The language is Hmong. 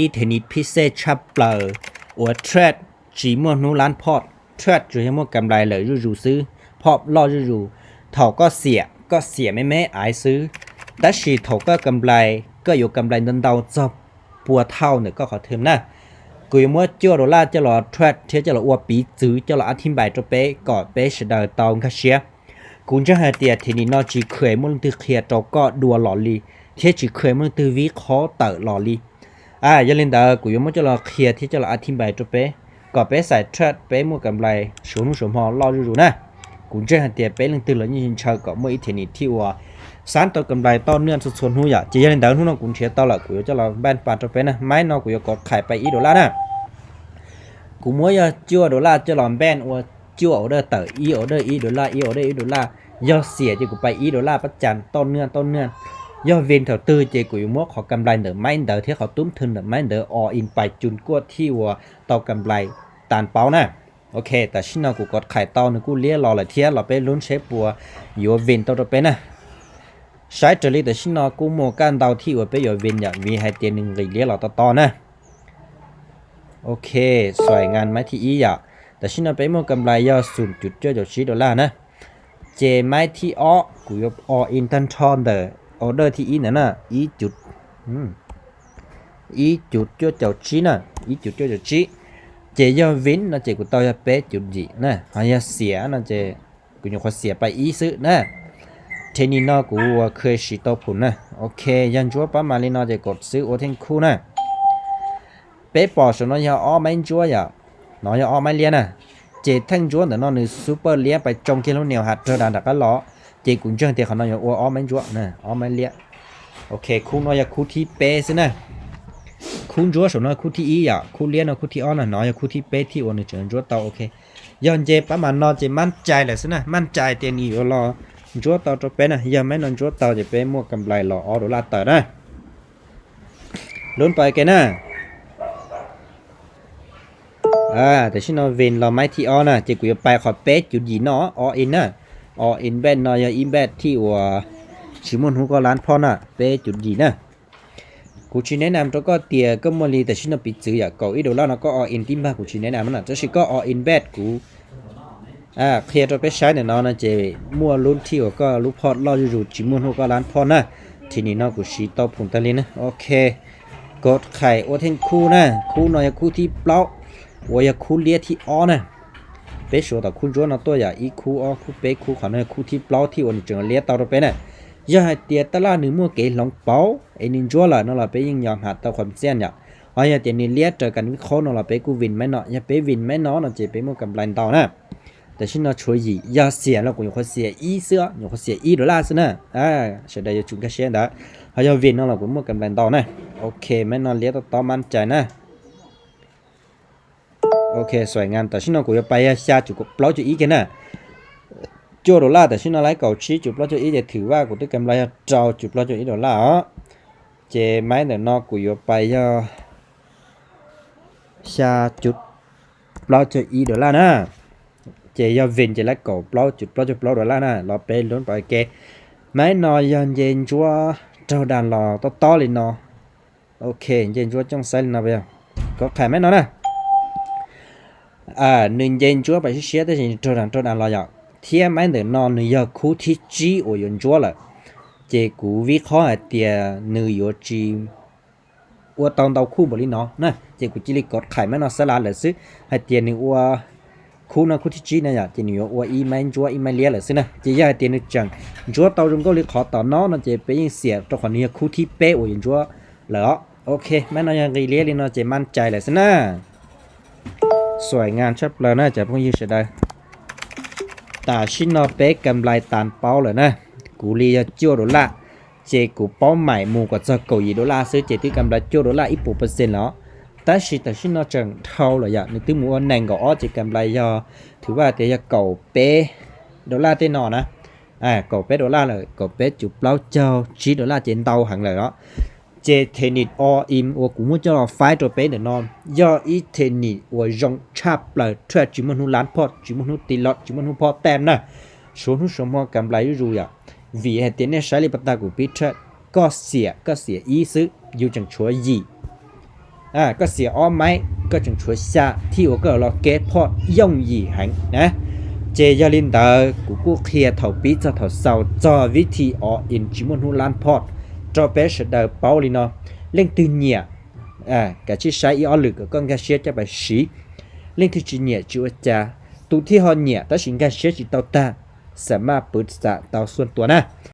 Ib them ni phib xej tshaj plaws uas trade tsis muaj hnub lab phoj, trade tsuas yog muaj kam nplais lawm zuj zus xwb, phoj loj zuj zus. Thaum koj xiam, koj xiam me me aiv xwb, tab sis thaum koj kam nplais, koj yuav kam nplais ntau ntau txog pua thauj ntawm koj qhov thwm na. Kuv yuav muab cuaj dollar coj los trade thiab coj los ua piv txwv coj los a thib npais rau peb kom peb sawv daws tau nkag siab. Kuv ntseeg hais tias them ni no tsis kheev muaj leej twg qhia rau koj dua los li, thiab tsis kheev muaj leej twg vib qhob tawm los li. Yog li ntawd kuv yuav muab coj los qhia thiab coj los a thib npais rau peb, kom peb xais trade peb muaj kam nplais suav hnub suav hmo loj zuj zus na. Kuv ntseeg hais tias peb leej twg los yeej ntshaw kom muaj ib them ni thib uas xab tau kam nplais toj niaj txhua txhua hnub yom. Ces yog li ntawd hnub no kuv nrhiav tau lawm kuv yuav coj los npaj pas rau peb na. Maiv no kuv yuav kov qhais pais ib dollar na. Kuv muab yog cuaj dollar coj los npaj ua cuaj order tawm ib order ib dollar, ib order ib dollar. Yog xiam ces kuv pais ib dollar pab cas toj niaj toj niaj. Yog win thaum twg ces kuv yuav muab qhov kam nplais ntawm maiv ntawd thiab qhov tub thwm ntawm maiv ntawd all in pais cum cuaj thib uas tau kam nplais tas paub na. Ok, tam sim no kuv kov qhais tau nws kuj liab los lawm thiab, los peb lub seb puas yuav win tau rau peb na. Saib raws li tam sim no kuj muaj kaj ntau thib uas peb yuav win yom, vim hais tias nws nqis liab los tob tob na. Ok, xuaim ngas maiv thib ib yom. Tam sim no peb muaj kam nplais yog xum cum cuaj caum tsib dollar na. Ces maiv thib ob kuv yuav all in tag nrho ntawm order thib ib ntawd na, ib cum, ib cum cuaj caum tsib na, ib cum cuaj caum tsib. Ces yog win no ces kuv tau yog peb cum yim na, ho yog xiam no ces kuv nyuam qhuav xiam pais ib xwb na. Them ni no kuv ua kha siv tau phum na. Ok, yog ntsuab pab mas li no ces kom xwb ua theej khub na. Peb pom saum no yog ob maiv ntsuab yom, no yog ob maiv liab na. Ces theej ntsuab ntawm no nws super liab pais tsoo kiag lub niam has rag das nram qab los, ces kuv ntseeg tias qhov no yuav ua ob maiv ntsuab, ob maiv liab. Ok, khub no yog khub thib peb xwb na. Khub ntsuab saum no khub thib ib yom, khub liab no khub thib ob na, no yog khub thib peb thib uas nws tseem ntsuab tau. Ok, yog nce pab mas no ces maj cai lawm xwb na, maj cai tias nws yuav los ntsuab tau rau peb na. Yog maiv no ntsuab tau ces peb muaj kam nplais los ob dollar tawm na. Lub npais ke na. Tam sim no win los maiv thib ob na, ces kuv yuav pais qhov peb cum yim no all in na. All in bet no yog ib bet thib uas tsis muaj hnub koj lab phoj na, peb cum yim na. Kuv tsis neb nam rau koj tias koj muaj li tam sim no piv txwv yom, kaum ib dollar no koj all in tib npag kuv tsis neb nam na, tab sis koj all in bet kuv qhia rau peb saib ntawm no no ces muaj lub thib uas koj lub phoj loj zuj zus tsis muaj hnub koj lab phoj na. Them ni no kuv siv tau phum tag li na. Ok, kov qhais ua theej khub na, khub no yog khub thib plaub uas yog khub liab thib ob na. Peb suav tom khub ntsuab no tuaj yom, ib khub ob khub peb khub, qhov no yog khub thib plaub thib uas nws tseem liab tau rau peb na. Yog hais tias taj laj nws muaj kev hloov pauv es nws ntsuab lawm no los peb yeej yog ham tau qhov xiaj yom. Ho yog tias nws liab raws kam vib qhob no los peb kuj win maiv no, yog peb win maiv no no ces peb muaj kam nplais ntau na. Tam sim no tshuav yim, yog xiam los kuv nyuam qhuav xiam ib xwb, nyuam qhuav xiam ib dollar xwb na. Sawv daws yuav tsum nkag siab ntawd. Ho yog win no los kuv muaj kam nplais ntau na. Ok, maiv no liab tob tob maj cai na. Ok, xuaim ngas tam sim no kuv yuav pais yog xya cum plaub caug ib kiag na. Cuaj dollar tam sim no laib kaum tsib cum plaub caug ib ces thwm vaj kuv twb kam nplais yog rau cum plaub caug ib dollar os. Ces maiv ntawm no kuv yuav pais yog xya cum plaub caug ib dollar na. Ces yog win ces laib kaum plaub cum plaub caug plaub dollar na, los peb lub npais ke. Maiv no yog nce ntsuab raug das los tob tob li no. Ok, nce ntsuab cooj xaiv li no, kov qhais maiv no na. Nws nce ntsuab pais siab siab tab sis raug das raug das los yom. Thiab maiv ntawm no nws yog khub thib tsib uas yuav ntsuab lawm, ces kuv vib qhob hais tias nws yuav tsis ua tau ntau khub npaum li no na, ces kuv cia li kov qhais maiv no xab lav lawm xwb. Hais tias nws ua khub no khub thib tsib na yom, ces nws yuav ua ib maiv ntsuab ib maiv liab lawm xwb na. Ces yog hais tias nws tseem ntsuab tau zoo nkauj li qhov tom no no ces peb yeej xiam rau qhov nws yog khub thib peb uas yuav ntsuab lawm os. Ok, maiv no yog nqis liab li no ces maj cai lawm xwb na. Xuaim ngas tshaj plaws na cov phooj ywg sawv daws. Tam sim no peb kam nplais tas paub lawm na. Kuv li yog cuaj dollar, ces kuv paub maim mus kom txog kaum yim dollar xwb ces twb kam nplais cuaj dollar ib puas percent los. Tab sis tam sim no tseem dhau lawm yom, nws twb mus ua nees nkaum ob ces kam nplais yog, thwm vaj tias yog kaum peb dollar tej no na. Kaum peb dollar lawm, kaum peb cum plaub caug tsib dollar ces ntau heev lawm os. Ces them ni all in uas kuv muab coj los faib rau peb ntawm no yog ib them ni uas zoo tshaj plaws, tsis muaj hnub lab phoj, tsis muaj hnub ti los, tsis muaj hnub phoj tam na. Suav hnub suav hmo kam nplais zuj zus yom. Vim hais tias nej saib li pas tag kuv pib trade, koj xiam koj xiam ib xwb, yus tseem tshuav yim. Koj xiam ob maib koj tseem tshuav xya thib uas koj los keb phoj yooj yim heev na. Ces yog li ntawd kuv kuj qhia thaum pib txog thaum xaus txog vib thi o in tsis muaj hnub lab phoj rau peb sawv daws paub li no. Leej twg nyiam, kav tsij saib ib ob lwm kom koj nkag siab coj pais siv. Leej twg tsis nyiam tsis ua cas. Tus thiaj ho nyiam tab sis nkag siab tsis tau tag, xam maj pwv xam tau xuaj tua na.